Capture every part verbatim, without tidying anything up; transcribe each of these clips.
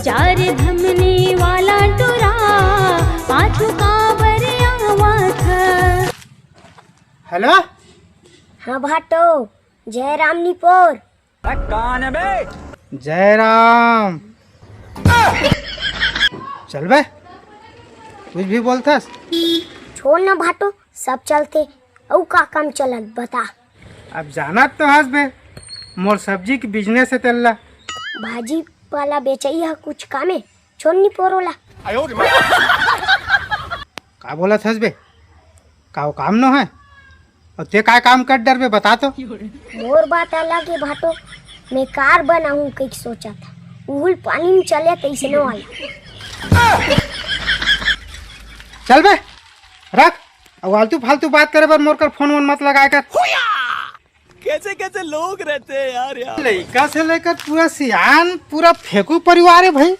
चार धमनी वाला टुरा पाछू काबर आवत। हेलो। हाँ भाटो, जय राम निपोर। जय राम। चल बे, कुछ भी बोलथस। छोड़ ना भाटो, सब चलथे। अउ का काम चलत बता। अब जानत तो हस बे, मोर सब्जी के बिजनेस हे तेला। भाजी पाला बेचई ह कुछ कामे, छोड़ निपोर ओला। का बोलत हस बे? का वो काम नो हे? अउ ते काय काम कर डरबे, बता तो। मोर बात अलग हे भाटो, मैं कार बनाहूँ कइके सोचत हँव। उहुल पानी में चले तइसनो वाला। चल बे, रख। अउ आलतू फालतू बात करे बर मोर कर फोन वोन मत लगाए कर। कैसे कैसे लोग रहते हैं यार, यार। लइका से लेकर पूरा सियान, पूरा फेंकू परिवार हे भाई।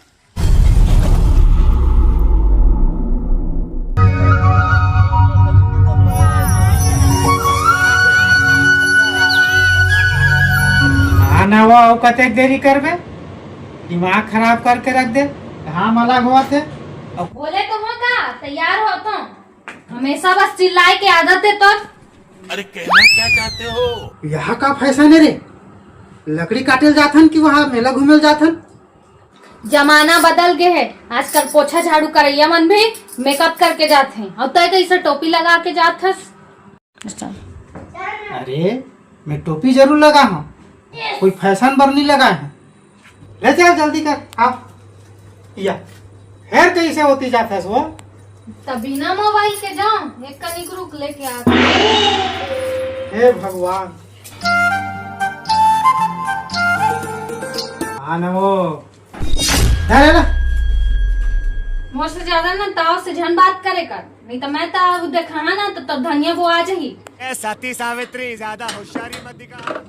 हाँ ना, वो अउ कतेक देरी करबे? दिमाग खराब करके रख दे। घाम अलग होवत हे। बोले तो हँव का, तैयार होत हँव। हमेशा बस चिल्लाए के आदत हे तोर। अरे, कहना क्या चाहते हो? यहाँ का फैशन हे रे? लकड़ी काटे ल जाथन कि वहाँ मेला घूमे ल जाथन? जमाना बदल गे हे, आजकल पोछा झाड़ू करइया मन भी मेकअप करके जाथे। अउ तैं कइसे टोपी लगा के जात हस? अरे, मैं टोपी जरूर लगा हँव, कोई फैशन बर नइ लगा हँव। ले चल जल्दी कर, आ। या, फेर कइसे होती जात हस वो? त बिना मोबाइल के जाँव, एक कनिक रुक लेके आ। हे भगवान। हाँ ना वो। धर ना। मोर से ज्यादा ना ताव से झन बात करे कर, नहीं तो मैं ताव देखा ना तो तब धनिया वो आ जाही। ए सती सावित्री, ज्यादा होशियारी मत दिखा।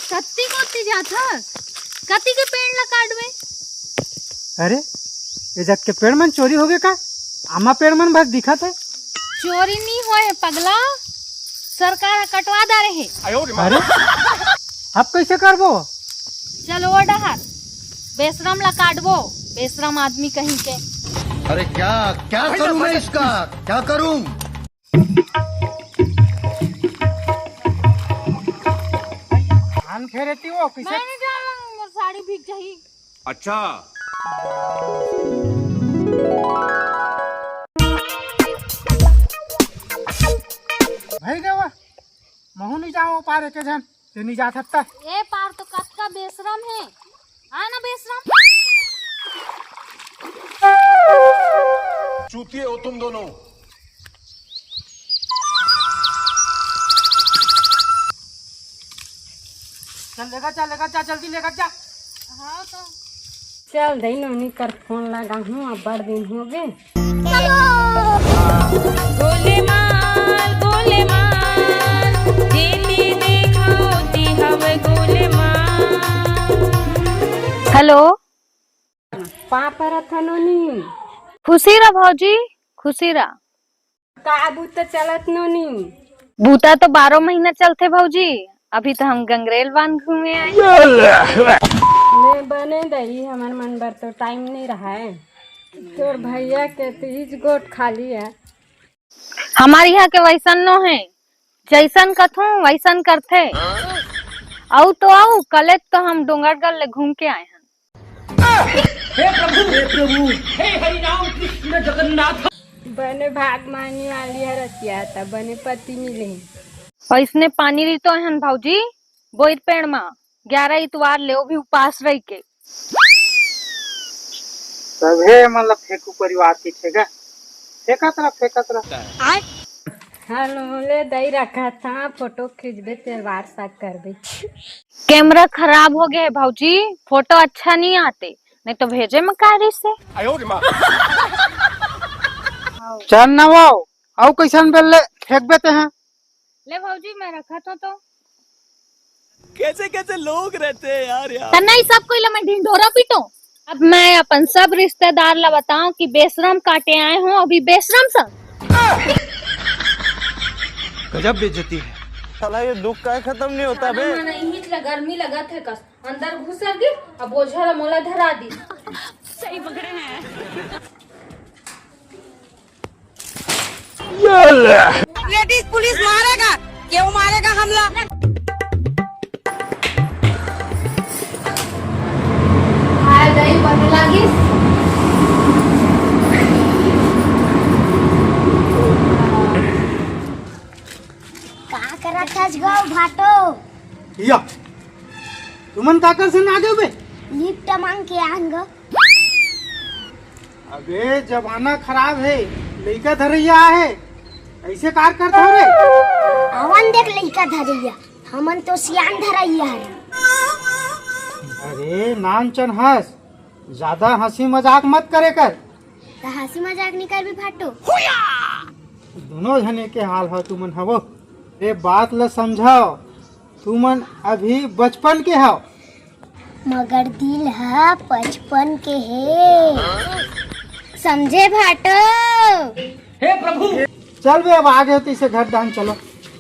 कत्ती कोती जाथस? कति के पेड़ ला काटबे? अरे, ए जात के पेड़ मन चोरी होगे का? आमा पेड़ मन बस दिखत हे। चोरी नी होए हे पगला, सरकार ह कटवा डारे हे। अरे, अब कइसे करबो? चल ओ डहर, बेशरम ला काटबो, बेशरम आदमी कहीं के। अरे क्या, क्या करूं मैं इसका, क्या करूं? धान खेरे ती वो किसे? मैं नहीं जाऊँ, मोर साड़ी भीग जाही। अच्छा। भाई गवा, महू नहीं जाऊँ पार एके झन। ते नहीं जा सकता। ए पार तो कतका बेशरम हे। आ ना बेशरम। चूतिए हो तुम दोनों। चल लेकर जा, लेकर जा, जल्दी लेकर जा। हाँ तो। चल दई नोनी कर फोन लगाहूँ, अब्बड़ दिन होगे। गोलेमाल, गोलेमाल, जेती देखा ओती हवे गोलेमाल। हेलो। पाँव परत हँव नोनी। खुशी रह भौजी, खुशी रह। का बूता चलत नोनी? बूता तो बारह महीना चलथे भौजी, अभी तो हम गंगरेल बांध घूमे आए। मैं बने दई, हमर मन बर तो टाइम नहीं रहा है। तोर भैया के तीज गोट खाली है। हमार यहाँ के वैसन नो है, जैसन कथों वैसन करथे। अउ तो अउ, कलेत तो हम डोंगरगढ़ ले घूम के आए हैं। हे प्रभु, हे प्रभु, हे हरि राम कृष्ण जगन्नाथ। बने भाग मानी वाली हर रतिया, त बने पति मिले। ऐसने पानी रही तो हन भौजी, बोइर पेड़ मा ग्यारह इतवार ले, वो भी उपास रह के। तभे मन ला फेंकू परिवार की ठेगा। फेंकत रह, फेंकत रह। हेलो, ले दई रखा था, फोटो खींचबे ते WhatsApp करबे। कैमरा खराब हो गया है भौजी, फोटो अच्छा नहीं आते, नहीं तो भेजे म कारी से। चल ना वो, अउ कैसन बेल ले फेंकबे ते हैं? ले भौजी, मैं रखा तो, तो। कैसे कैसे लोग रहते हैं यार, यार। त नहीं सब कोई ला मैं ढिंढोरा पीटो। अब मैं अपन सब रिश्तेदार ला बताऊं कि बेशरम काटे आए हो, अभी बेशरम सब। गजब बेइज्जती है। साला ये दुख का खत्म नहीं होता बे। मन इहिच ला गर्मी लगत है कस। अंदर घुसर गे, अब बोझा ला मोला धरा दी। सही पकड़े हैं। लेडीज पुलिस मारेगा, क्यों मारेगा हमला? हाय दही बने लागिस। का करत हस गो भाटो? या, तुमन काकर से ना आगे बे? लिफ्ट मांग के आन गो। अबे जमाना खराब है, लइका धरैया है, ऐसे कार करत हो रे? आवन देख लइका धरैया, हमन तो सियान धरैया है। अरे नानचन हस, ज्यादा हंसी मजाक मत करे कर। त हंसी मजाक नहीं करबी भाटो। दोनों झने के हाल हो तुमन हवो। ए बात ल समझाओ, तुमन अभी बचपन के हव। मगर दिल ह पचपन के हे। समझे भाटो? हे प्रभु। चल बे, अब आगे हो तइसे घर डाहन चलो।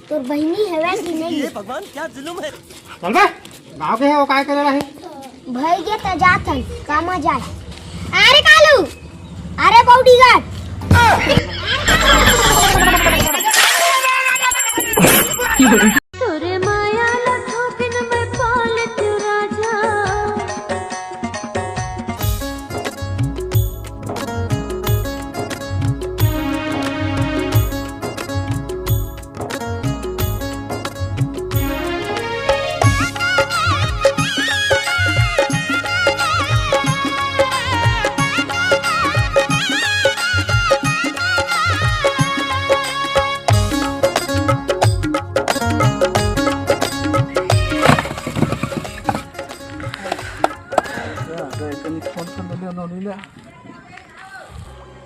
तोर बहिनी हवय कि नहीं? हे भगवान, क्या जुलुम है। चल बे, गाँव के हे, वो काय करे रहे? भई गे त जात हन, कामा जाए। अरे कालू, अरे बॉडीगार्ड। तोरे माया ला थोपिन में पालत राजा।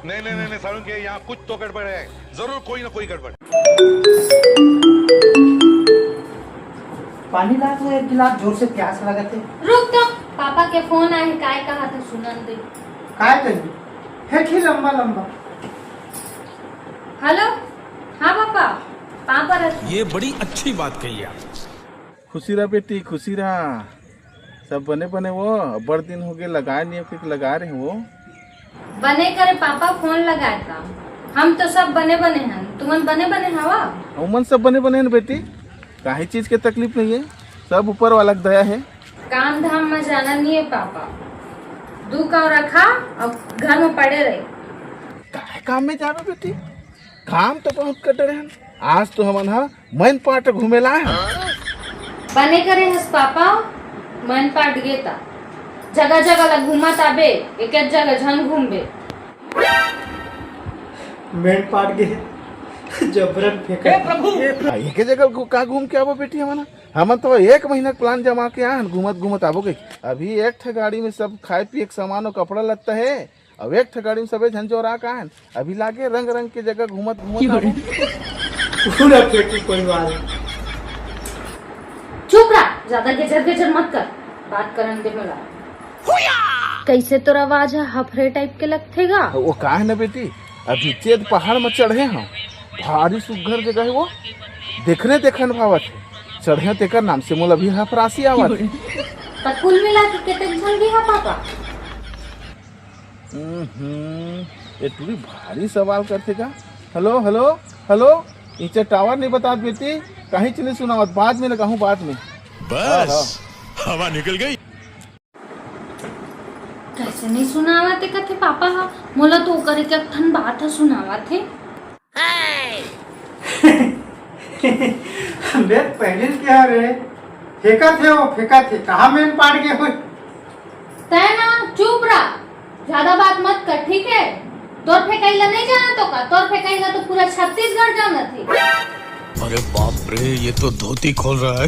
नहीं, नहीं, नहीं, नहीं, सारुण के यहाँ कुछ तो गड़बड़ है, जरूर कोई ना कोई गड़बड़। पानी ला तो एक गिलास, जोर से प्यास लगत हे। रुक तो, पापा के फोन आए हे, काय कहा था सुनन दे। काय कही? हे की लंबा लंबा। हेलो, हाँ पापा, पापा रख। ये बड़ी अच्छी बात कही आप। खुशी रह बेटी, खुशी रह। सब बने बने वो, अब्बड़ दिन हो गए लगाए नहीं, फिर लगाए रहे वो। बने करे पापा फोन लगाए था। हम तो सब बने बने हन, तुमन बने बने हवा? उमन सब बने बने हन बेटी, काहे चीज के तकलीफ नहीं है, सब ऊपर वाला के दया है। काम धाम में जाना नहीं है पापा, दू काव रखा और घर में पड़े रहे। काहे काम में जावे बेटी, काम तो बहुत कर डरे हन। आज तो हमन हा मैन पाट घूमे ला आए हन। बने करे हस पापा, मैन पाट गे ता। जगह जगह ला घूमत आबे, एक एक जगह झन घूमबे। मैन पाट गे, जबरन फेंका। हे प्रभु। आ, एक जगह घू-, का घूम के आबो बेटी हमन हा? हमन तो एक महीना के प्लान जमा के आए हन, घूमत घूमत आबो कही। अभी एक ठे गाड़ी में सब खाए पिए के सामान और कपड़ा लत्ता है। अब एक ठे गाड़ी में सबे झन जोरा का हन, अभी लागे रंग रंग के जगह घूमत घूमत आबो। पूरा फेटी परिवार। चुप रह, ज्यादा गेजर गेजर मत कर, बात करन दे मोला। कैसे तोर आवाज ह हफरे टाइप के लगथे गा? वो का है ना बेटी, अभी चेत पहाड़ में चढ़े हंव, भारी सुग्घर जगह है वो, देखने देखन भावत है, चढ़े तेकर नाम से मोला अभी हफरासी आवत है। त कुल मिला के कतेक झन गे हा पापा? हम्म, ये टूरी भारी सवाल करथे का? हेलो, हेलो, हेलो, इचे टावर नहीं बतात बेटी, कहीं नहीं सुनावत, बाद में लगाहूँ, बाद में। बस, हाँ, हाँ। हवा निकल गई। कैसे नहीं सुनावत हे कथे पापा हा? मोला तो ओकर एक एक ठन बात ह सुनावत हे। बे पहले क्या रे? फेंकत हे वो, फेंकत हे। कहाँ मैन पाट गे होय? तै ना चुप रह, ज्यादा बात मत कर, ठीक है? तोर फेकाई ला नहीं जाना तो का? तोर फेकाई ला तो पूरा छत्तीसगढ़ जानत हे। अरे बाप रे, ये तो धोती खोल रहा है।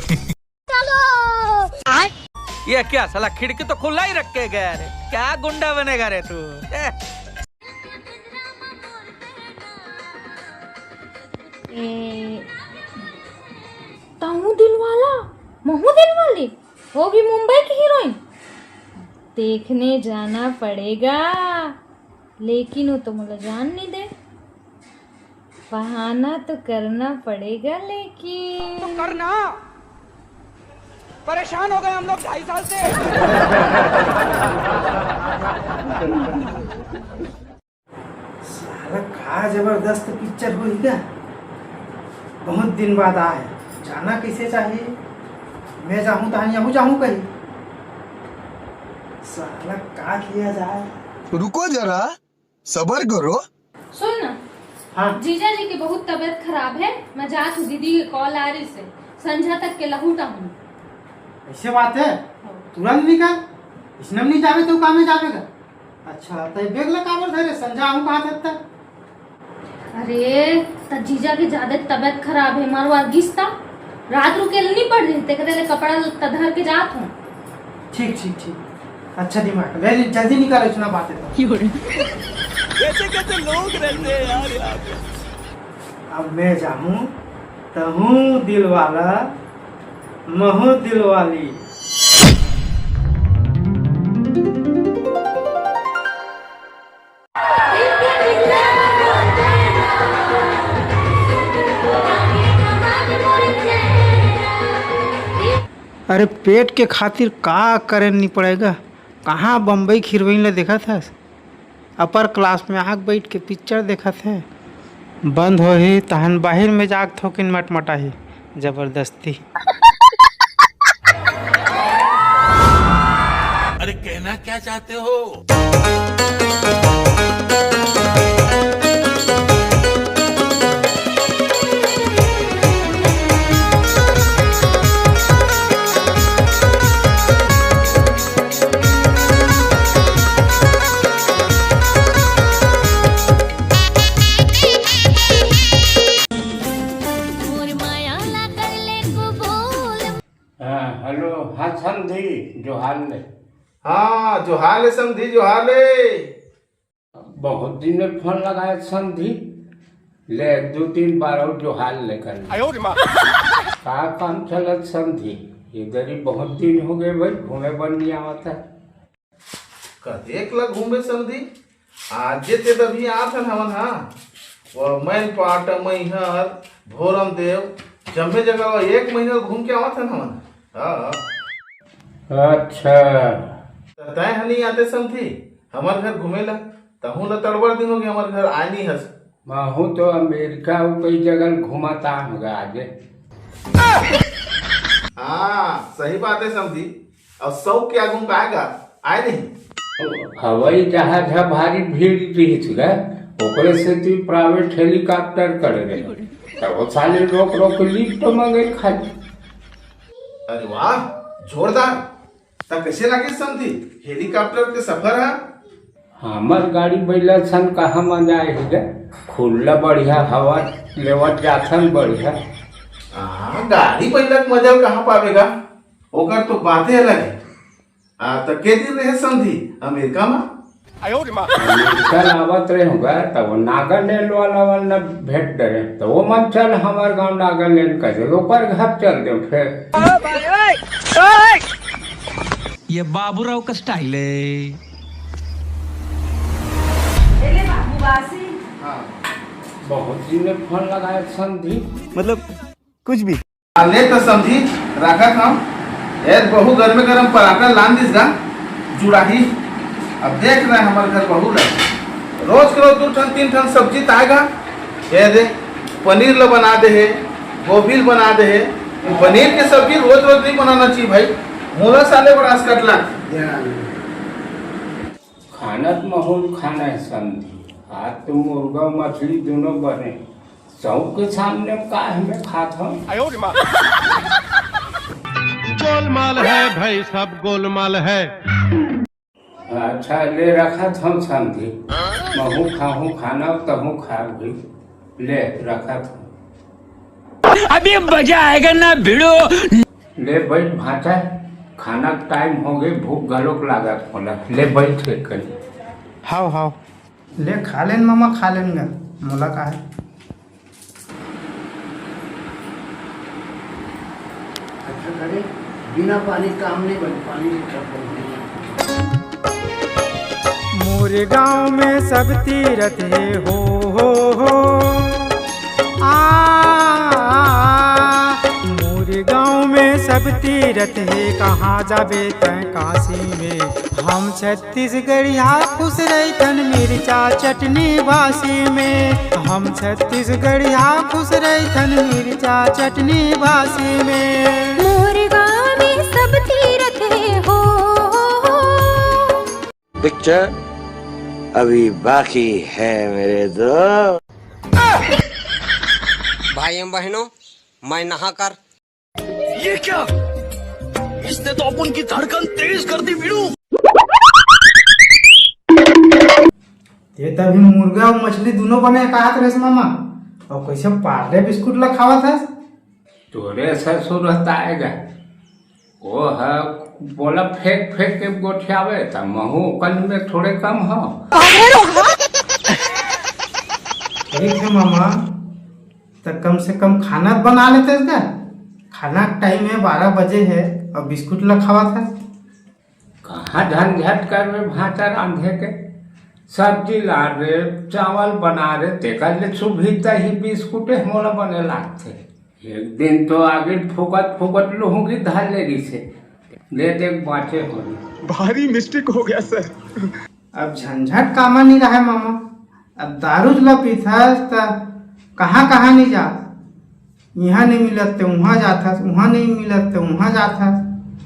ये क्या साला, खिड़की तो खुला ही रख के गया रे। क्या गुंडा बनेगा रे तू? ए, तहूँ दिलवाला, महूँ दिलवाली, वो भी मुंबई की हीरोइन। देखने जाना पड़ेगा, लेकिन वो तो मोला जान नहीं दे। बहाना तो करना पड़ेगा, लेकिन तो करना। परेशान हो गए हम लोग ढाई साल से। साला का जबरदस्त पिक्चर होही गा। बहुत दिन बाद आए, जाना कैसे चाहिए। मैं जाहूँ तहन यहू जाहूँ कही। साला का किया जाए। रुको जरा, सबर करो। सुन ना। हाँ। जीजा जी की बहुत तबीयत खराब है, मैं जात हूँ, दीदी के कॉल आ रही से, संझा तक के लहूटा हूँ। ऐसे बात है? हाँ। तुरंत निकल, इसने नहीं जावे तो कामे जावेगा। अच्छा, तै बैग ला काबर धरे? संझा हूँ कहा तक। अरे, त जीजा के ज्यादा तबीयत खराब है, मारवार गिस्ता। रात रुके नहीं पड़ रही, ते कहते ले कपड़ा लत्ता धर के जात हूँ। ठीक, ठीक, ठीक। अच्छा दिमाग, ले, ले, जल्दी निकालो, इतना बात है तो। कैसे कैसे लोग रहते हैं यार यहाँ पे। अब मैं जाऊँ तहूँ दिलवाला, महूँ दिलवाली। अरे पेट के खातिर का करे नहीं पड़ेगा। कहाँ बम्बई खिरवइन ला देखत हस? अपर क्लास में आग बैठ के पिक्चर देखत हे। बंद होही तहन बाहिर में जाग थोकिन मटमटाही जबरदस्ती। अरे कहना क्या चाहते हो? हाँ, हेलो। हाँ समधी, जोहार ले। हाँ, जोहार ले समधी, जोहार ले। बहुत दिन में फोन लगाए समधी, ले दो तीन बार और जोहार ले कर ले। का काम चलत समधी? ये गरीब बहुत दिन हो गए भाई, घूमे बर नहीं आवत है। कतेक ल घूमे समधी, आजे ते दभी आथन हमन हा। वो मैनपाट, मैहर, भोरमदेव, जम्मे जगह वो एक महीना घूम के आवत हन हमन। हाँ। अच्छा। त तैं ह नहीं आते समधी हमर घर घूमे ला, तहूँ ला तड़बड़ दिन हो गए हमर घर आए नहीं हस। महूँ तो अमेरिका अउ कई जगह घूमत आए होगा आजे। हाँ, सही बात है समधी। अब शौक के आगू का आएगा, आए नहीं। हवाई जहाज ह भारी भीड़ रहिस गा, ओकरे सेती private helicopter करे रहे। तब वो साले रोक रोक के lift मंगे खाली। अरे वाह, जोरदार। त कैसे लागे समधी helicopter के सफर ह? हमर गाड़ी बइला सन कहाँ मजा आही गा, खुल्ला बढ़िया हवा लेवत जाथन बढ़िया। हाँ, गाड़ी बइला के मजा कहाँ पावेगा, ओकर तो बातें अलग है। आ, त के दिन रहे समधी अमेरिका में? अमेरिका आवत रहे होगा, तब वो नागालैंड वाला वाला भेंट डरे, तो वो मन चल हमार गांव नागालैंड का चल, ओकर घर चल दे फिर। ये बाबूराव का style है। ए ले बाबू बासी। हाँ। बहुत दिन में फोन लगाए समधी। मतलब कुछ भी। आ ले तो समधी, रखत हम। ए बहू गरमे गरम पराठा लान दिस गा, जुड़ाही। अब देख रहे हमर घर बहू ला, रोज के रोज दू ठन तीन ठन सब्जी ताएगा। ए दे, पनीर ला बना दे हे, गोभी ला बना दे हे। पनीर के सब्जी रोज रोज नहीं बनाना चाहिए भाई, मोला साले बड़ा असकट लाग। खाना तो महूँ खाना है समधी, आज तो मुर्गा मछली दोनों बने। शौक के सामने का हमें खात हम। गोलमाल है भाई, सब गोलमाल है। अच्छा, ले रखत हंव समधी, महूं खाहूं खाना, तहूं खा भी। ले रखत हंव। अभी मजा आएगा ना भिड़ो। ले बइठ भांचा, खाना के टाइम होगे, भूख घलोक लागत मोला। ले बइठ एक कनी। हाव, हाव। ले खा लेन मामा, खा लेन गा, मोला का हे। अच्छा करे, बिना पानी काम नहीं बने, पानी नहीं काम बने। मोरे गांव में सब तीरथ हे हो, हो, हो। आ, आ, आ, मोरे गांव में सब तीरथ हे, कहाँ जाबे तैं काशी में। हम छत्तीसगढ़िया खुश रहिथन मिर्चा चटनी बासी में। हम छत्तीसगढ़िया खुश रहिथन मिर्चा चटनी बासी में। मोर गाँव में सब तीरथ हे हो। पिक्चर अभी बाकी है मेरे दोस्त। भाइयों बहनों, मैं नहा कर ये क्या? इसने तो अपन की धड़कन तेज कर दी वीरू। ये तभी मुर्गा अउ मछली दुनों बने काहत रेस मामा, अउ कइसे पार्ले बिस्कुट ला खावत हस? तोरे ससुर हताएगा, वो ह बोला फेंक फेंक के गोठियावे, त महू ओकन में थोड़े कम हो। ठीक है मामा, त कम से कम खाना बना लेते का? खाना टाइम है, बारह बजे है, अउ बिस्कुट ला खावत हस। कहाँ झंझट करबे भांचा रांधे के, सब्जी ला रे, चावल बना रे, तेकर ले सुविधा ही बिस्कुटे मोला बने लागथे। एक दिन तो आगे फूकत फूकत लुहुंगी धर ले रहिसे, ले देख बाँचे होही। भारी मिस्टेक हो गया सर। अब झंझट कामा नहीं रहा मामा, अब दारू ला पीथस त कहाँ कहाँ नहीं जात, इहाँ नहीं मिलत ते उहाँ जाथस, उहाँ नहीं मिलत ते उहाँ जाथस,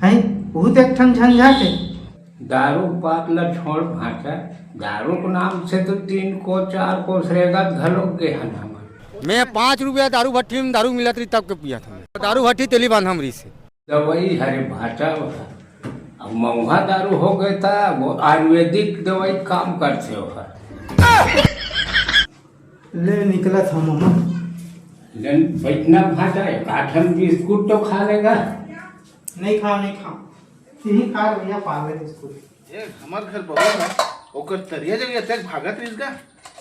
हैं? बहुत एक ठन झंझट है। दारू बात ला छोड़ भांचा, दारू के नाम से तो तीन कोस चार कोस रेगत घलोक गे हन हमन। मैं पाँच रुपया दारू भट्ठी में दारू मिलत रही तब के पियत हन। दारू भट्ठी तेली बांध हम रही से। दवाई हरे भांचा, अब मऊहा दारू हो गए था, वो आयुर्वेदिक दवाई काम करथे ओहर। ले निकलत हंव मामा। ले बइठना भांचा, एक आध ठन बिस्कुट तो खा लेगा। नहीं खाव, नहीं खाव, तिही खा भैया पार्ले बिस्कुट। ए, हमर घर बहू ह, ओकर तरिया जगह तक भागत रहिस गा,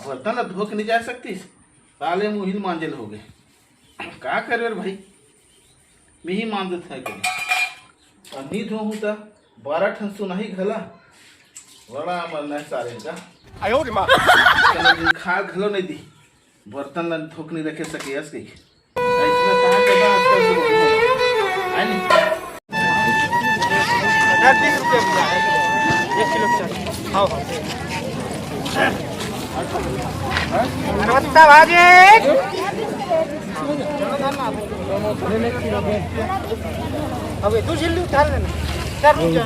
बर्तन ला धो के नहीं जा सकतिस, साले मुहिल मांजल हो गए। का करे रे भाई, मिही मांजत है कभी। अब नी धोहूं त बारह ठन सुनाही घला, बड़ा अमर नहीं सारे का। आयो रे माँ। चलो, दिन खा घलो नहीं दी, बर्तन ला धोक नहीं रखे सके अस कही। ऐसने कहा के बा आजकल के लोग। है नहीं? दस बीस रुपये भैया, एक किलो चार। हाँ, हाँ। अरे तू झिल्ली उतार लेना। सर, रुक जाओ।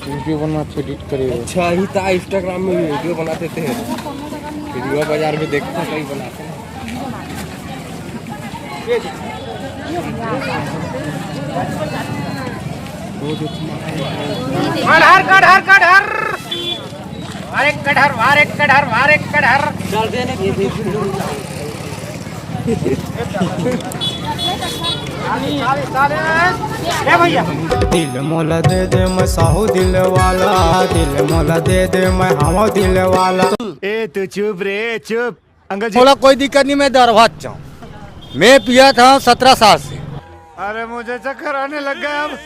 वीडियो बना के एडिट करे। अच्छा ही था, Instagram में वीडियो बनाते थे। वीडियो बाजार में देखता कहीं बनाते हैं। कटहर, कटहर, कटहर। अरे कटहर, अरे कटहर, अरे कटहर। दिल मोला दे दे, मैं साहू दिल वाला। दिल मोला दे दे, मैं हवा दिल वाला। ए, तू चुप रे, चुप। अंकल जी। मोला कोई दिक्कत नहीं, मैं दरभा जाऊँ। मैं पिया था सत्रह साल से। अरे, मुझे चक्कर आने लग गया अब।